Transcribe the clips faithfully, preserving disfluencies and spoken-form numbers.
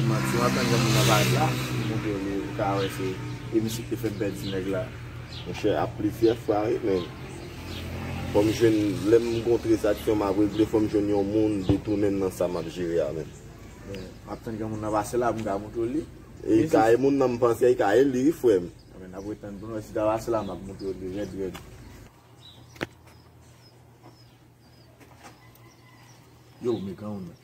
Manti, m ap tann granmoun nan parèt la, pou montre w li, ou ka wè se e misye ki te fè m pèdi nèg la. Monchè, ap plizyè fwa, wi, men fò m jwenn, lè m gon tranzaksyon m ap regle, fò m jwenn yon moun detounen m nan sa m ap jere a, men. Men, m ap tann granmoun nan pase la pou m ka montre w li. E ka e moun nan m panse, e ka e li, wi, frè m. Men, n ap ret tann pou nou wè si l ta pase la, m ap montre w li rèd, rèd. Yo, men granmoun nan.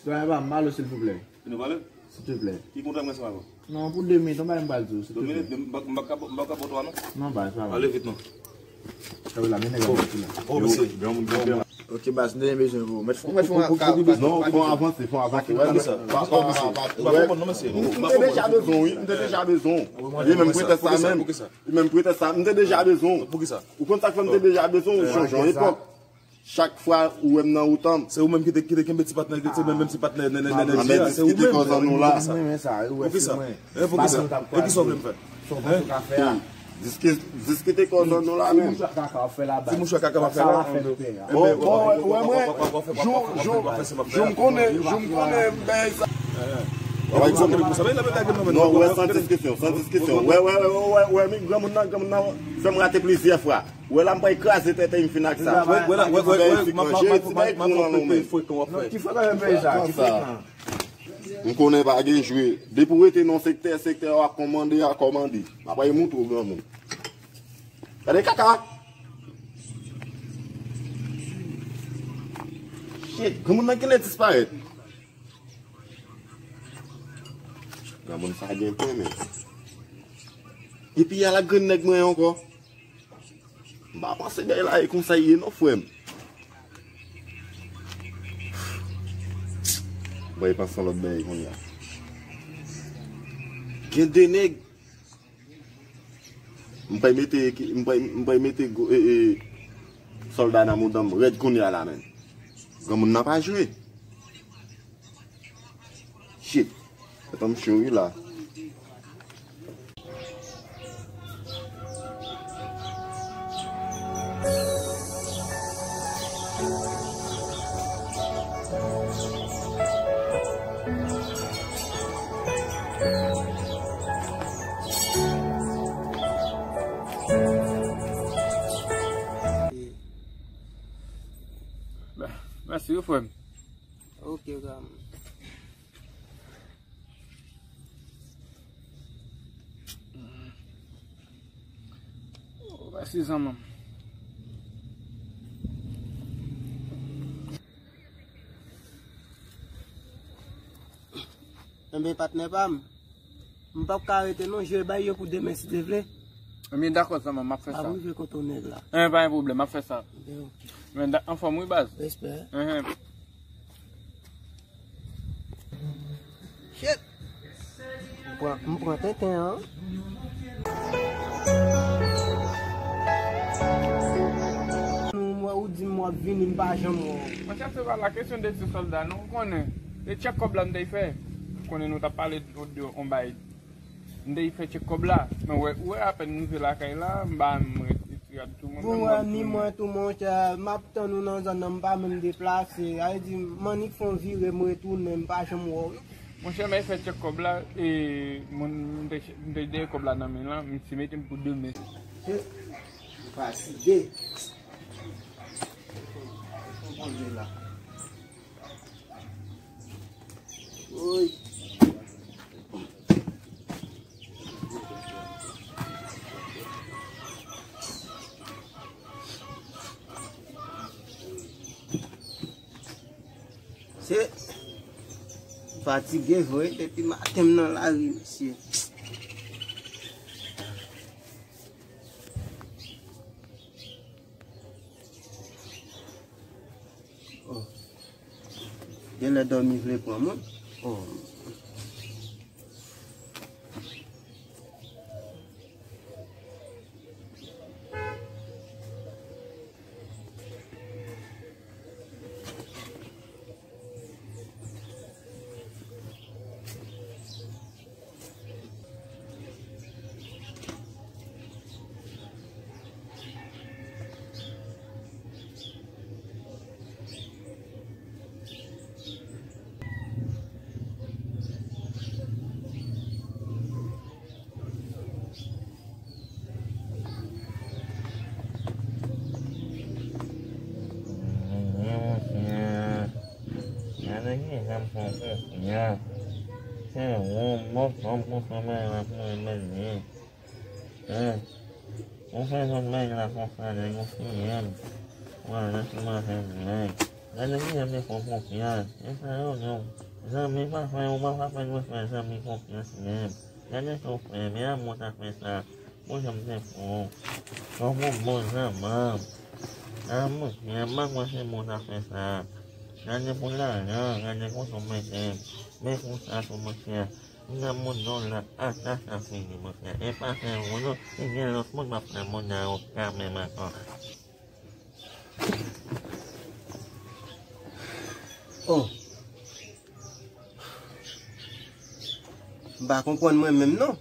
Sitwayen pa m, alo, silvouplè. Vin nou pale? Silvouplè. Ki kontra mwen sa avè w? Non, pou de minit, yon bagay m pral di w, silvouplè. De minit, m pa, m pa ka, m pa ka ba w twa, non? Non, baz, pa mal. Ale vit, non. Sa vle la, men nèg la soti la. Oh, mesye, granmoun, granmoun. Ok, baz, m te gen bezwen pou mèt fon, mèt fon. Non, fò avanse, fò avanse. Wè, mesye. Pa konprann, non, mesye. M te deja bezwen w, wi, m te deja bezwen w. Li menm pretèks sa menm. Li menm pretèks sa, m te deja bezwen w. Poukisa? Ou konn sa k fè m te deja bezwen w, ou chanje yon epòk. Chak fwa ou wè m nan wout an. Se ou menm ki te, ki te kenbe ti patnè, se menm, menm ti patnè, nè, nè, nè, nè, nè, se ou menm. Poukisa? Poukisa? E poukisa? E kisa w vle m fè? Diski-, diskite kòz an nou la menm. Ti mouchwa kaka w ap fè la. Bon, bon, wè, wè, mwen, jou, jou, jou m konnen, jou m konnen, ben, sa. Non, wè, san diskisyon, san diskisyon. Wè, wè, wè, wè, wè, wè, men granmoun nan, granmoun nan fè m rate plizyè fwa. Wè la, m pral kraze tèt li, m fin ak sa. Wè, wè, wè, manje, ti bagay pou nan non, men. Ki frekan w ap fè? Ki frekan? M konnen pa gen jwe. Depi w rete nan sektè, sektè w ap kòmande, a kòmande. M ap al montre w granmoun. Gade kaka. Shit, granmoun nan genlè disparèt. Granmoun sa gen pen, men. Epi al ak grenn nèg mwen ankò. M pa panse bagay la e konsa l ye non, frè m. Bon, e panse yon lòt bagay kounye a. Gen de nèg. M pral mete, m pral, m pral mete gwo, e, e, sòlda nan mouda m rèd kounye a la, menn. Granmoun nan pa jwe. Shit. Tèt an m cho wi la. Mèsi wi, frè m. Ok, granmoun. Oh, mèsi, zanmi m. Enben, patnè pa m, m p ap ka rete non, jere bay yo pou demen si Dye vle. Ebyen, dakò, zanmi m, m ap fè sa. M ap rive kote w nèg la. Enben, pa gen pwoblèm, m ap fè sa. Enben, ok. Men, anfòm wi, baz. Respè. Enhen. Shit. M pran, m pran tenten an. Nou, mwen, ou di m w ap vini, m pa janm wè w. Monchè, se pa la kesyon de ti sòlda, non, ou konnen. E tchèk kòb la m te fè. Ou konnen nou t ap pale de, de yon bay. M te fè tchèk kòb la. Men wè, ou wè, apèn m rive lakay la, m ba m ret, ret, ret, tout moun. Bon, wè, ni mwen tou, monchè, m ap tann ou nan zòn nan, m pa menm deplase. Sa vle di, m annik fè yon vire, m retounen, m pa janm wè w. Monchè, m al fè tchèk kòb la, e moun, m te, m te dèyè kòb la nan men l lan, m ti mete m pou demen. Fatige. Konprann la. Woy. Se fatige vre, depi maten m nan lari, mesye. Oh. Genlè dòmi vle pran mwen. Oh. Fè w konfyans. Se ou, bon fanm konsa, bagay la pou renmen li. Hein? Ou fè zòt bagay la konsa, nèg, ou fiye m. Wala, se maten m, nèg. Gade kijan m te fè w konfyans. E sa yo, non. Zanmi pa fè, ou pa ka fè nou fè zanmi konfyans menm. Gade sa w fè, men amou ta fè sa. Bon, jan m te fè w. Kòm yon bon zanmi. Amou, men m pa kwè se bon ta fè sa. Gade pou lajan, gade kote w mete m. Men konsa tou, monchè. M nan mond non la, ata sa fini, monchè. E pa fè ou non, e gen lòt moun m ap fè mond nan yo kanmenm ankò. Oh. M pa konprann mwen menm non.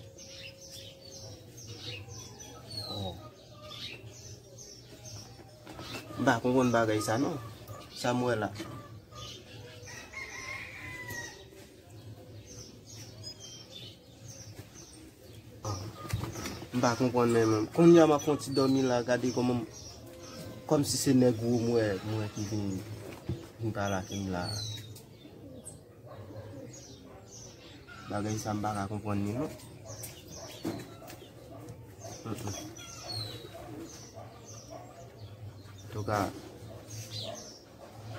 Oh. M pa konprann bagay sa non. Sa m wè la. M pa konprann menm. Kounye a m ap fè yon ti dòmi la, gade kòman m, kòmsi se nèg wo m wè, m wè ki vin, vin pale ak m la. Bagay sa m pa ka konprann li non. Mm, mm. Antouka,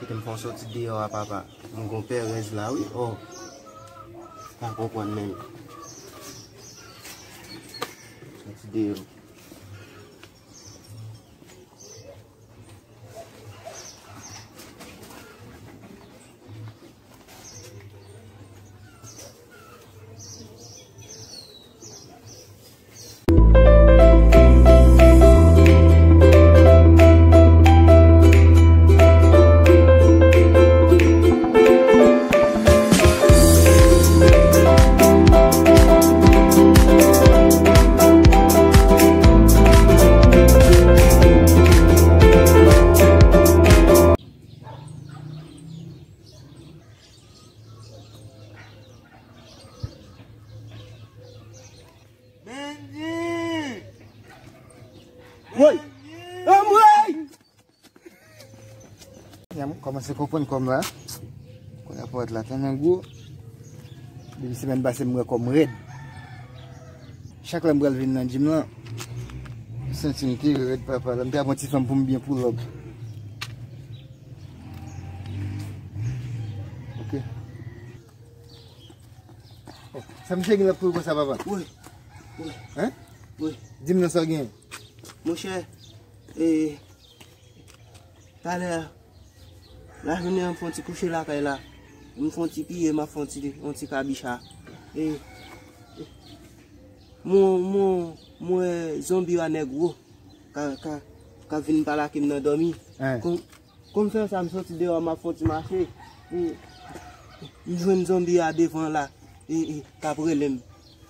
kite m fè yon soti deyò a papa. M gon pèrèz la wi. Oh. Pa konprann menm. Soti deyò. Benji! Woy! Anmwey! Kòmanse konprann kò m la. Kounye a pòt la tèlman gwo. Depi semèn pase m wè kò m rèd. Chak lè m pral vin nan gym lan, m santi m te rèd papa. Lè m te ap yon ti fanm pou m byen pull up. Ok. Sa misye gen l ap kouri konsa, papa? Wi. Wi. Hein? Wi. Di m non sa w genyen. Monchè, e, talè a, lajounen an, m fè yon ti kouche lakay la. M fè yon ti piye, m ap fè yon ti, yon ti kabicha. E, mwen, mwen, mwen zonbi a nèg wo ka, ka, ka vin pale ak m nan dòmi. Hein. Kon, Kòm fè sa, m soti deyò, m ap fè yon ti mache. E, m jwenn zonbi a devan la. E, e, k ap rele m.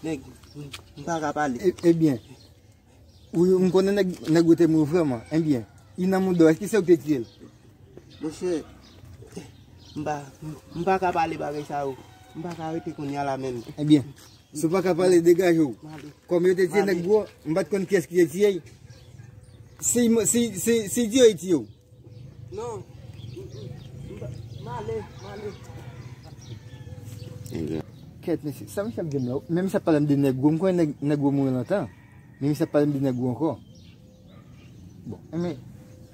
Nèg, m, m pa ka pale. E, ebyen, ou, m konnen nèg, nèg ou te mouri vrèman. Ebyen, li nan mouda w, èske se ou ki te tiye l? Monchè, m pa, m, m pa ka pale bagay sa yo. M pa ka rete kounye a la menm. Ebyen, si w pa ka pale, degaje w. M ale. Kòm yo te tiye nèg gwo, m pa t konn kiyès ki te tiye l. Si, si, si, si Dye tiye w. Non. M, m, m, m ale, m ale. Kèt, mesye, sa misye ap di m la? Men misye ap pale m de nèg gwo, m konnen nèg, nèg gwo mouri lontan. Men misye ap pale m de nèg gwo ankò. Bon, men,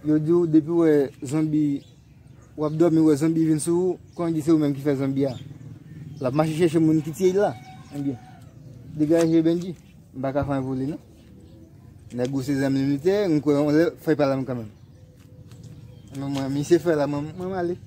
yo di w depi w wè zonbi, w ap dòmi, w wè zonbi vin sou ou, konnen di se ou menm ki fè zonbi a. L ap mache chèche moun ki tiye l la. Ebyen, degaje Benji. M pa ka fè anyen pou li non. Nèg ou se zanmi m li te ye, m kwè yon lè fò l pale m kanmenm. Men mwen, misye fè la, mwen, mwen m ale.